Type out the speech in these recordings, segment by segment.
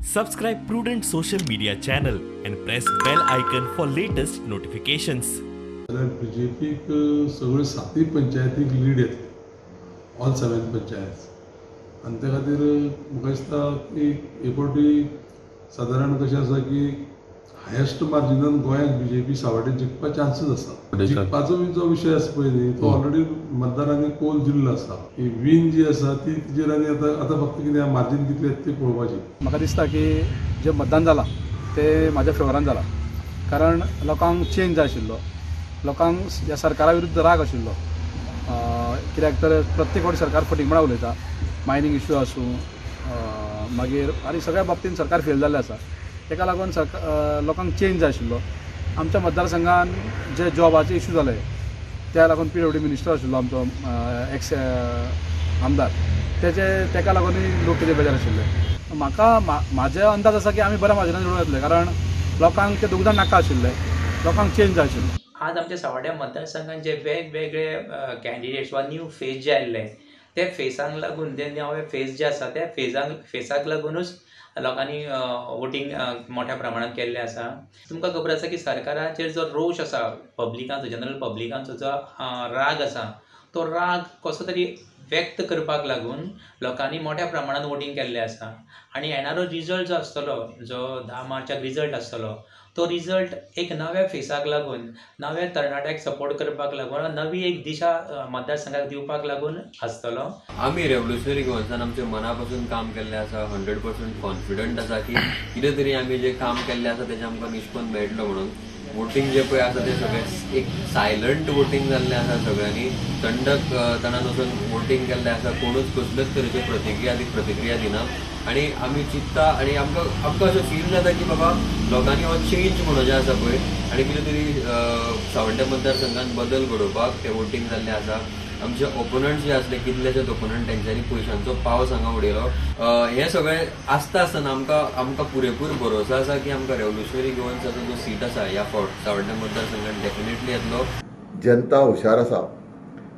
Subscribe Prudent Social Media channel and press bell icon for latest notifications. बीजेपीक सगळे सातय पंचायतीक lead येतले, all 7 panchayat. आनी त्या खातीर म्हाका दिसता की हे फावटी सादारण कशें आसा की हायेस्ट मार्जिनान गोंयांत बीजेपी सावड्डें जिखपा चान्सीस आसा. जिखपाचो जो विशय आसा पळय न्ही, तो ऑलरेडी मतदारांनी कोल दिल्लो आसा. ही वीन जी आसा ती तिजेर आनी आतां आतां फक्त कितें मार्जीन कितलें येता ती पळोवपाची. म्हाका दिसता की जें मतदान जालां तें म्हाज्या फेवरान जालां, कारण लोकांक चेंज जाय आशिल्लो, लोकांक ह्या सरकारा विरुद्ध राग आशिल्लो. कित्याक तर प्रत्येक फावटी सरकार फटींगपणां उलयता, मायनींग इश्यू आसूं मागीर आनी सगळ्या बाबतीन सरकार फेल जाल्लें आसा. ताका लागून सरकार लोकांक चेंज जाय आशिल्लो. आमच्या मतदारसंघान जे जॉबाचे इश्यू जाले त्या लागून पीडब्ल्यूडी मिनिस्टर आशिल्लो आमचो एक्स आमदार, तेजे ताका लागूनय लोक कितें बेजार आशिल्ले. म्हाका म्हाजे अंदाज आसा की आमी बऱ्या मार्जिनान निवडून येतले, कारण लोकांक ते दोग जाण नाका आशिल्ले, लोकांक चेंज जाय आशिल्लो. आज आमच्या सावड्ड्या मतदारसंघान जे वेगवेगळे कॅन्डिडेट्स वा न्यू फेस जे आयिल्ले ते फेसांक लागून, जे नवे फेस जे आसा त्या फेसाक लागुनूच लोकांनी वोटींग मोठ्या प्रमाणात केल्लें आसा. तुमकां खबर आसा की सरकाराचेर जो रोश आसा पब्लिकांचो, जनरल पब्लिकांचो जो राग आसा, तो राग कसो तरी व्यक्त करपाक लागून लोकांनी मोठ्या प्रमाणात वोटींग केल्लें आसा. आनी येणारो रिजल्ट जो आसतलो, जो 10 मार्चाक रिजल्ट आसतलो, तो रिजल्ट एक नव्या फेसाक लागून, नव्या तरणाट्याक सपोर्ट करपाक लागून, नवी एक दिशा मतदारसंघाक दिवपाक लागून आसतलो. आमी रेव्होल्युशनरी गोवन्सान आमच्या मना पासून काम केल्लें आसा, 100% कॉन्फिडंट आसा की कितें तरी आमी जें काम केल्लें आसा तेजें आमकां निश्पन्न मेळटलो म्हणून. वोटींग जें पळय आसा तें सगळें एक सायलंट वोटींग जाल्लें आसा, सगळ्यांनी थंडक तणान वचून वोटींग केल्लें आसा, कोणूच कसलेच तरेच्यो प्रतिक्रिया दिना. आनी आमी चिंत्ता आनी आमकां आमकां अशें फील जाता की बाबा लोकांनी हो चेंज म्हणून जें आसा पळय आनी कितें तरी सावड्ड्या मतदारसंघान बदल घडोवपाक तें वोटींग जाल्लें आसा. आमचे ओपोनंट जे आसले कितलेशेच ओपोनंट तेंच्यांनी पयशांचो पावस हांगा उडयलो. हें सगळें आसता आसतना आमकां आमकां पुरेपूर भरोसो आसा की आमकां रेव्होल्युशनरी गोवन्साचो जो सीट आसा ह्या फावट सावड्ड्या मतदारसंघान डेफिनेटली येतलो. जनता हुशार आसा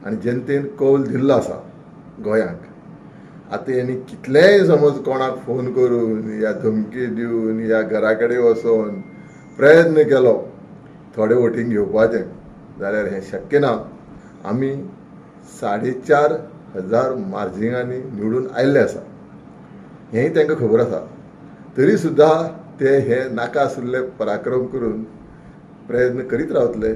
आनी जनतेन कौल दिल्लो आसा गोंयांक. आतां हेणी कितलेंय समज कोणाक फोन करून या धमकी दिवन या घरा कडेन वचोन प्रयत्न केलो थोडे वोटींग घेवपाचें, जाल्यार हें शक्य ना. आमी 4,500 मार्जिनांनी निवडून आयिल्ले आसा, हेंय तांकां खबर आसा. तरी सुद्दां ते हे नाका आशिल्ले पराक्रम करून प्रयत्न करीत रावतले.